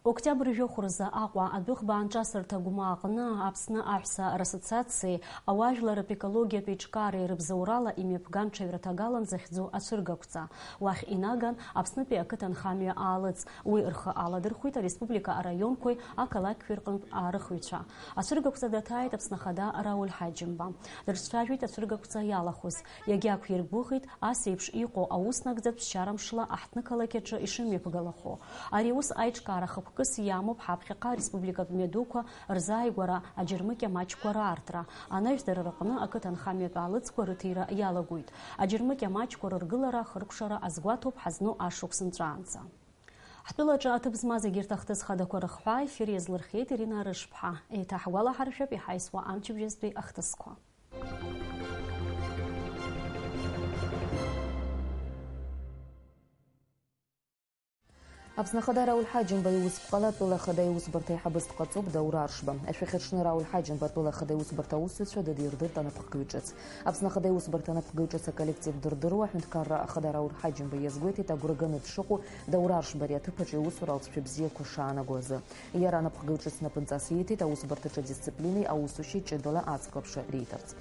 Октиабр жәохә рзы Аҟәа адәыӷба аанҿасырҭа гәмаа аҟны Аԥсны аҳәса рассоциациеи ауаажәларратә екологиатә еиҿкаареи рыбзоурала имҩаԥган ҽаҩраҭагалан захьӡу ацәыргақәҵа. Уахь инаган Аԥснытәи ақыҭанхамҩа аалыҵ. Уи рхы аладырхәит ареспублика араионқәеи ақалақьқәеи рҟынтә арыхҩцәа. Ацәыргақәҵа даҭааит Аԥсны Ахада Рауль Ҳаџьымба. Дрыҿцәажәеит ацәыргақәҵа иалахәыз. Иагьақәиргәыӷит ас еиԥш иҟоу аус нагӡатә ԥсшьара мшла аҳҭнықалақь аҿы ишымҩаԥгалахо. Ари аус аиҿкаара хықәкыс иамоуп ҳаԥхьаҟа ареспубликатә мҩадуқәа рзааигәара аџьармыкьа маҷқәа раартра, анаҩс дара рҟны ақыҭанхамҩатә аалыҵқәа рыҭира иалагоит. Аџьармыкьа маҷқәа рыргылара ахыркәшара азгәаҭоуп ҳазну ашықәс нҵәаанӡа. Ҳтәылаҿы аҭыԥ змаз егьырҭ ахҭыс хадақәа рыхҳәаа ефир иазлырхиеит Ирина Арышԥҳа. Еиҭаҳгәалаҳаршәап иҳаисуа амчыбжьазтәи ахҭысқәа. Аԥсны Ахада Рауль Ҳаџьымба иусԥҟала атәыла ахада иусбарҭа аиҳабыс дҟаҵоуп Даур Аршба. Ашәахьаҽны Рауль Ҳаџьымба атәыла ахада иусбарҭа аусзуҩцәа дыдирдырт анапхгаҩ ҿыц. Аԥсны Ахада иусбарҭа анапхгаҩ ҿыц аколлектив дырдыруа, аҳәынҭқарра ахада Рауль Ҳаџьымба иазгәеиҭеит агәра ганы дшыҟоу Даур Аршба ари аҭыԥ аҿы иусура алҵшәа бзиақәа шаанагоз азы. Иара анапхгаҩ ҿыц напынҵас ииҭеит аусбарҭаҿы адисциплинеи аусушьеи ҷыдала аӡклаԥшра риҭарц.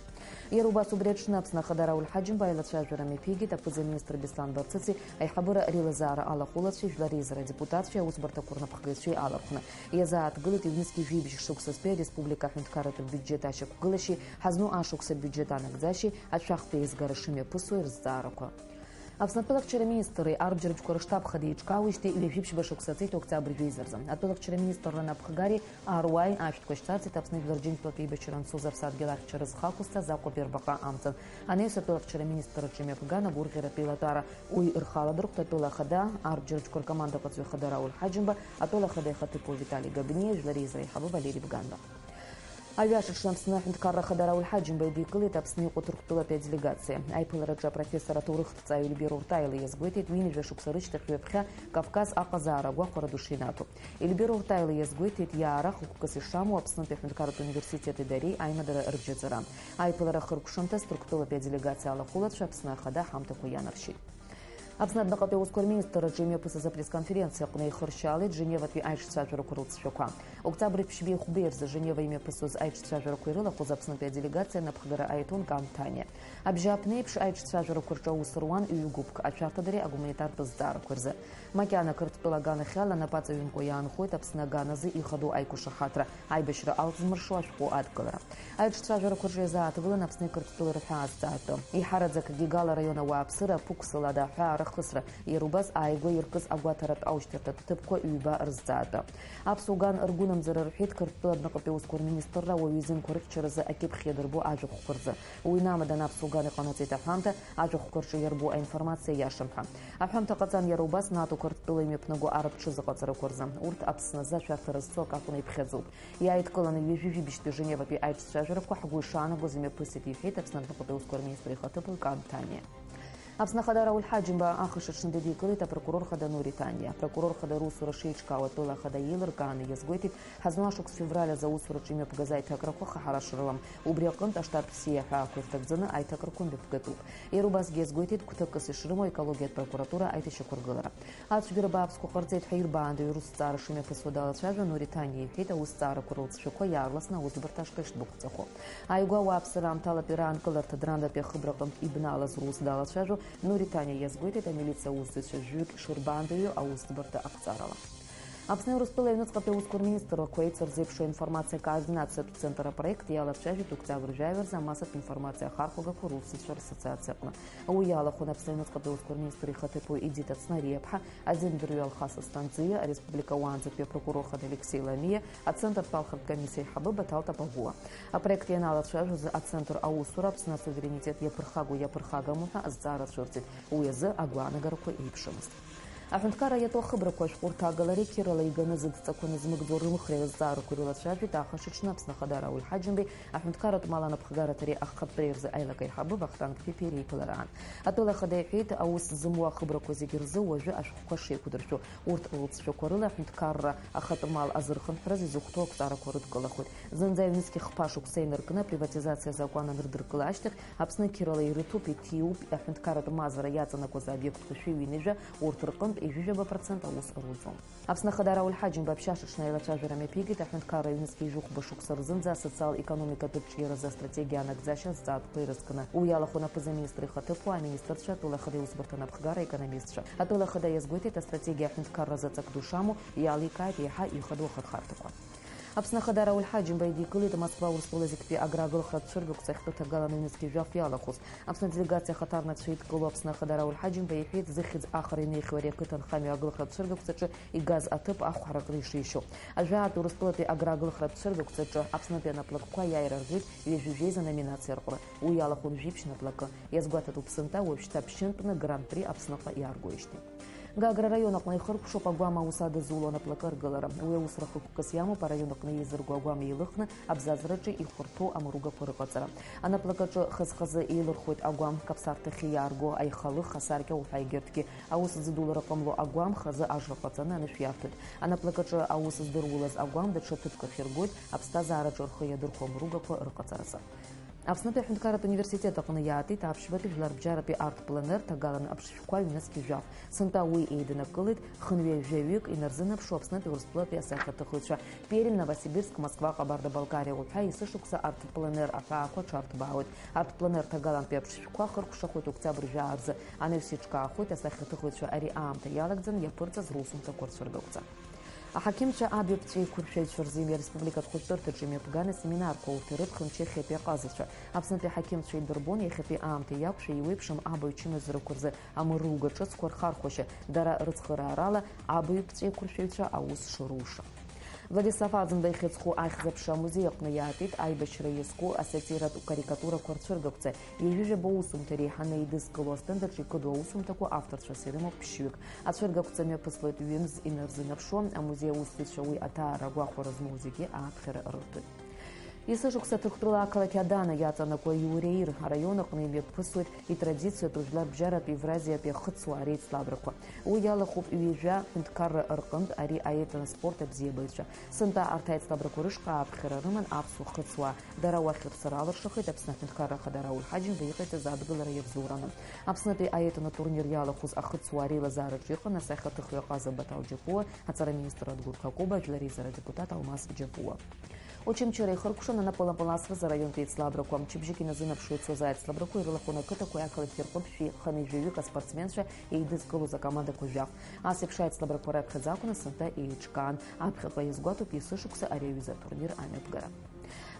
Иара убас убри аҽны Аԥсны Ахада Рауль Ҳаџьымба аилацәажәара мҩаԥигеит аԥыза-министр Беслан Барцыци аиҳабыра реилазаара алахәылацәеи жәлар реизара адепутатцәеи аусбарҭақәа рнапхгаҩцәеи алархәны. Иазааҭгылеит ҩнызқьи жәибжь шықәсазтәи ареспублика аҳәынҭқарратә бюџьет ашьақәгылашьеи ҳазну ашықәс абиуџьет анагӡашьеи ашәахтә еизгара шымҩаԥысуеи рызҵаарақәа. Аԥсны атәылахьчара министри арбџьарбжьқәа рыштаб хада еиҿкаауеижьҭеи ҩажәи ԥшьба шықәса ҵит октиабр жәеиза рзы. Атәылахьчара министрра анапхгари аруааи ашәҭқәа шьҭарҵеит Аԥсны Жәлар Рџьынџьтәылатә еибашьра анцоз аԥсадгьыл ахьчара зхы ақәызҵаз Аҟәа Бербаҟа амҵан. Анаҩс атәылахьчара аминистрраҿы имҩаԥган агәырӷьаратә еилатәара. Уи рхы аладырхәт атәыла ахада, арбџьарбжьқәа ркомандақәа ацәеихада Рауль Ҳаџьымба, атәыла ахада ихаҭыԥуаҩ Витали Габниа, жәлар реизара аиҳабы Валери Бганба. Аҩаша аҽны Аԥсны аҳәынҭқарра ахада Рауль Ҳаџьымба идикылеит Аԥсны иҟоу Ҭырқәтәылатәи аделегациа. Аиԥылараҿы апрофессор аҭоурыхҭҵааҩ Ельбер Уртаила иазгәеиҭеит, ҩынҩажәа шықәса рышьҭахь ҩаԥхьа Кавказ аҟазаара агәахәара ду шинаҭо. Ельбер Уртаила иазгәеиҭеит, иаара хықәкыс ишамоу Аԥснытәи аҳәынҭқарратә университети дареи аимадара рыбжьаҵара. Аиԥылара ахыркәшамҭаз Ҭырқәтәылатәи аделегациа алахәылацәа Аԥсны ахада аҳамҭақәа ианаршьеит. Аԥсны адәныҟатәи аусқәа рминистрраҿы имҩаԥысыз апресс-конференциа аҟны еихыршьаалеит Женеватәи аиҿцәажәарақәа рылҵшәақәа. Октиабр ԥшьбеи хәбеи рзы Женева имҩаԥысуаз аиҿцәажәарақәа ирылахәыз Аԥснытәи аделегациа анапхгара аиҭон Кан Ҭаниа. Абжьааԥнеиԥш аиҿцәажәарақәа рҿы аус руан ҩ-гәыԥк, ашәарҭадареи агуманитартә зҵаарақәеи рзы. Макьана Қырҭтәыла аганахьала анапаҵаҩымкәа иаанхоит Аԥсны аганазы ихадоу аиқәшаҳаҭра, аибашьра алҵмыршо ашәҟәы адкылара. Аиҿцәажәарақәа рҿы иазааҭгылан Аԥсни Қырҭтәылеи рҳәаа азҵаатәы. Еиҳараӡак Гигала араион ауааԥсыра аԥықәсала адаҳәаа рахысра, иара убас ааигәа иркыз агәаҭаратә аушьҭырҭатә ҭыԥқәа ҩба рызҵаатәы. Аԥсуа ган ргәынамӡара рҳәеит Қырҭтәыла адәныҟатәи аусқәа рминистрра ауаҩы изинқәа рыхьчаразы акьыԥхь иадырбо ажәахәқәа рзы. Уи инамадан аԥсуа ган иҟанаҵеит аҳәамҭа, ажәахәқәа рҿы иарбоу аинформациа иашам ҳәа. Аҳәамҭа ҟаҵан иара убас НАТО Қырҭтәыла имҩаԥнаго арратә ҽазыҟаҵарақәа рзы. Урҭ Аԥсны азы ашәарҭара зцу акакәны иԥхьаӡоуп. Иааидкыланы ҩажәи жәибжьтәи Женеватәи аиҿцәажәарақәа ҳгәы ишаанагоз имҩаԥысит, иҳәеит Аԥсны адәныҟатәи аусқәа рминистр ихаҭыԥуаҩ Кан Ҭаниа. Аԥсны ахада Рауль Ҳаџьымба ахш аҽны дидикылеит апрокурор хада Нури Ҭаниа. Апрокурор хада русура шеиҿкаау атәыла ахада еилыркааны иазгәеиҭеит, ҳазну ашықәс февраль азы аусураҿы имҩаԥгаз аиҭакрақәа хҳара шрылам. Убри аҟынтә аштаб ԥсиа аҳәаақәа ирҭагӡаны аиҭакрақәа мҩаԥгатәуп. Иара убасгьы иазгәеиҭеит гәҭакыс ишрымоу аекологиатә прокуратура аиҭашьақәыргылара. Ацәгьара бааԥсқәа ҟарҵеит ҳәа ирбаандаҩу русҭҵаара шымҩаԥысуа далацәажәо Нури Ҭаниа иҳәеит, аусҭҵаарақәа рылҵшәақәа иаарласны аусбарҭа ашҟа ишдәықәҵахо. Ааигәа ауааԥсыра аамҭалатәи раанкыларҭа Драндатәи ахыбраҟынтә ибналаз рус далацәажәо Нури Ҭаниа иазгәеиҭеит, амилициа аусзуҩцәа жәаҩык шырбаандаҩу аусӡбарҭа ақәҵарала. Аԥсни Урыстәылеи аҩныҵҟатәи аусқәа рминистрлақәа еицырзеиԥшу аинформациа координациатә центр апроект иалацәажәеит октиабр жәаҩа рзы амассатә информациа ахархәагақәа русзуҩцәа рассоциациа аҟны. Уи иалахәын Аԥсни аҩныҵҟатәи аусқәа рминистр ихаҭыԥуаҩ Едита Цнариаԥҳа, азин дырҩа Алхас Асҭанӡиа, ареспублика уаанӡатәи апрокурор хада Алексеи Ламиа, ацентр ҭалхратә комиссиа аиҳабы Баҭал Тапагәуа. Апроект ианалацәажәоз ацентр аусура Аԥсны асуверенитет иаԥырхагоу иаԥырхагаму ҳәа азҵаара цәырҵит, уи азы агәаанагарақәа еиԥшымызт. Аҳәынҭқарра иатәу ахыбрақәа ашәҟәы рҭагалареи қьырала иганы зыдҵақәа нызмыгӡо рымхреи азҵаарақәеи рылацәажәеит ахш аҽны Аԥсны Ахада Рауль Ҳаџьымбеи аҳәынҭқарратә мал анапхгараҭареи ахкаҭәреи рзы аилак аиҳабы Вахтанг Ԥипиа реиԥылараан. Атәыла ахада иҳәеит, аус зымуа ахыбрақәа зегьы рзы уажәы ашәҟәқәа шеиқәдыршәо, урҭ рылҵшәақәа рыла аҳәынҭқарра ахатә мал азырхынҳәраз изыхәҭоу ақәҵарақәа рыдкылахоит. Зынӡа ҩнызқь хԥа шықәса инаркны априватизациа азакәан анырдыркыла ашьҭахь, Аԥсны қьырала ирыҭоуп, иҭиуп, аҳәынҭқарратә мазара иаҵанакуаз аобиектқәа шәи ҩынҩажәа, урҭ рҟынтә ҩажәижәаба процент аус руӡом. Аԥсны Ахада Рауль Ҳаџьымба аԥшьашаҽны аилацәажәара мҩаԥигеит аҳәынҭқарра ҩнызқьи жәохәба шықәса рзынӡа асоциал-економикатә ҿиаразы астратегиа анагӡашьа зҵаатәқәа ирызкны. Уи иалахәын аԥыза-министр ихаҭыԥуаа, аминистрцәа, атәыла ахада иусбарҭа напхгара, аекономистцәа. Атәыла ахада иазгәеиҭеит, астратегиа аҳәынҭқарра заҵак ду шамоу, иаликааит еиҳа ихадоу ахырхарҭақәа. Аԥсны Ахада Рауль Ҳаџьымба идикылеит Москва Урыстәыла зегьтәи аграагылахратә цәыргақәҵа ахьтәы ҭагалан ҩнызқьи жәаф иалахәыз. Аԥсны аделегациа ахаҭарнацәа идкылоу Аԥсны Ахада Рауль Ҳаџьымба иҳәеит, зыхьӡ ахра инеихьоу ари ақыҭанхамҩа агылахратә цәыргақәҵаҿы игаз аҭыԥ ахәҳаракра ишишьоу. Ажәаатәи Урыстәылатәи аграагылахратә цәыргақәҵаҿы Аԥснытәи анаплакқәа иааира ргеит ҩажәи жәеиза номинациа рҟны. Уи иалахәын жәиԥшь наплакы. Иазгәаҭатәуп, сынтәа уажәшьҭа ԥшьынтәны Гран-при Аԥсныҟа иааргоижьҭеи. Гагра араион аҟны ихыркәшоуп агәам аус адызуло анаплакы аргылара. Уи аусура хықәкыс иамоуп араион аҟны еизырго агәам еилыхны абзазараҿы ихәарҭоу амыругақәа рыҟаҵара. Анаплакаҿы хаз-хазы еилырхуеит агәам, каԥсарҭахьы иаарго аихалых, асаркьа уҳәа егьырҭгьы. Аус зыдулара ҟамло агәам хазы ажра ҟаҵаны анышә иарҭоит. Анаплакаҿы аус здыруалаз агәам даҽа ҭыԥк ахь иргоит, аԥсҭазаараҿы рхы иадырхәо амыругақәа рыҟаҵаразы. Аԥснытәи аҳәынҭқарратә университет аҟны иаатит аԥшьбатәи жәларбжьаратәи арт-пленер, ҭагалан аԥшшәқәа ҩнызқь жәаф. Сынтәа уи еиднакылеит хынҩажәаҩык инарзынаԥшуа Аԥснытәи Урыстәылатәи асахьаҭыхыҩцәа, Пермь, Новосибирск, Москва, Ҟабарда-Балкариа уҳәа есышықәса арт-пленер аҳәаақәа ҽарҭбаауеит. Арт-пленер ҭагалантәи аԥшшәқәа хыркәшахоит октиабр жәаа рзы, анаҩс иҿкаахоит асахьаҭыхыҩцәа ари аамҭа иалагӡаны иаԥырҵаз русумҭақәа рцәыргақәҵа. Аҳақьымцәа абаҩԥҵәеиқәыршәаҩцәа рзы республикатә хәыҷтәырҭаҿы имҩаԥган асеминарқәа урҭ ирыԥхьон Чехиатәи аҟазацәа. Аԥснытәи аҳақьымцәа идырбон иахьатәи аамҭа иақәшәа еиуеиԥшым абаҩ чымазарақәа рзы амыруга ҿыцқәа рхархәашьа, дара рыцхыраарала абаҩԥҵәеиқәыршәаҩцәа аус шыруша. Владислав Аӡынба ихьӡ зху Аихьӡ-аԥша амузеи аҟны иаатит аибашьра иазку асатиратә карикатурақәа рцәыргақәҵа. Ҩажәижәаба усумҭа реиҳаны еидызкыло астендаҿы икыду аусумҭақәа авторцәас ирымоуп ԥшьҩык. Ацәыргақәҵа мҩаԥыслоит ҩымз инарзынаԥшуа, амузеи аусзуҩцәа уи аҭаара агәахәара змоу зегьы ааԥхьара рырҭоит. Есышықәса Ҭырқәтәыла ақалақь Адана иаҵанакуа Иуреир араион аҟны имҩаԥысуеит итрадициатәу жәларбжьаратә Евразиатәи ахыцуаа реицлабрақәа. Уи иалахәуп ҩажәа ҳәынҭқарра рҟынтә ари аетноспорт абзиабаҩцәа. Сынтәа арҭ аицлабрақәа рышҟа ааԥхьара рыман аԥсуа хыцуаа. Дара уахь рцара алыршахеит Аԥсны Аҳәынҭқарра Ахада Рауль Ҳаџьымба иҟаиҵаз адгылара иабзоураны. Аԥснытәи аетнотурнир иалахәыз ахыцуаа реилазаараҿы иҟан асахьаҭыхҩы Ҟаза Баҭал Џьапуа, аҵараминистр Адгәыр Қакоба, Жәлар Реизара адепутат Алмас Џьапуа. Очамчыра ихыркәшан анапылапыласра зараионтәи еицлабрақәа. Мчыбжьык иназынаԥшуеит созааит ҵлабрақәа ирылахәын ақыҭақәеи ақалақьқәеи рҟынтә шәи хынҩажәаҩык аспортсменцәа еидызкылоз акомандақәа жәаф. Ас еиԥш аицлабрақәа раԥхьаӡа акәны сынтәа еиҿкаан. Аԥхьаҟа иазгәаҭоуп есышықәса ари аҩыза атурнир амҩаԥгара.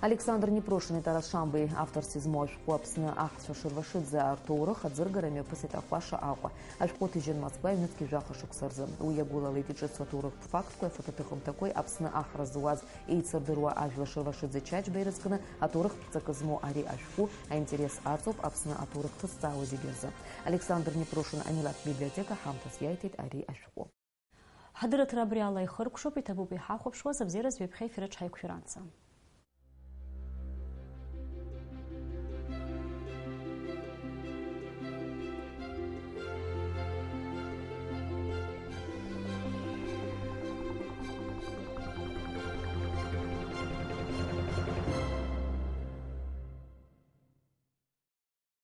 Александр Непрошини Тарас Шамбеи авторс измоу ашәҟәы Аԥсны аҳцәа Шырвашиӡе рҭоурых аӡыргара мҩаԥысит Аҟәаша Аҟәа. Ашәҟәы ҭыжьын Москва ҩнызқь жәаха шықәса рзы. Уи иагәылалеит иҿыцу аҭоурыхтә фактқәеи афотоҭыхымҭақәеи Аԥсны аҳра зуаз еицырдыруа ажәла Шырвашиӡе Чачба ирызкны аҭоурыхтә ҵакы змоу ари ашәҟәы аинтерес аҵоуп Аԥсны аҭоурых ҭызҵаауа зегьы рзы. Александр Непрошин амилаҭтә библиотека ҳамҭас иаиҭеит ари ашәҟәы. Ҳадырраҭара абри ала ихыркәшоуп, иҭабуп иҳахәаԥшуаз, абзиаразы ҩаԥхьа ефираҿ ҳаиқәшәаранӡа.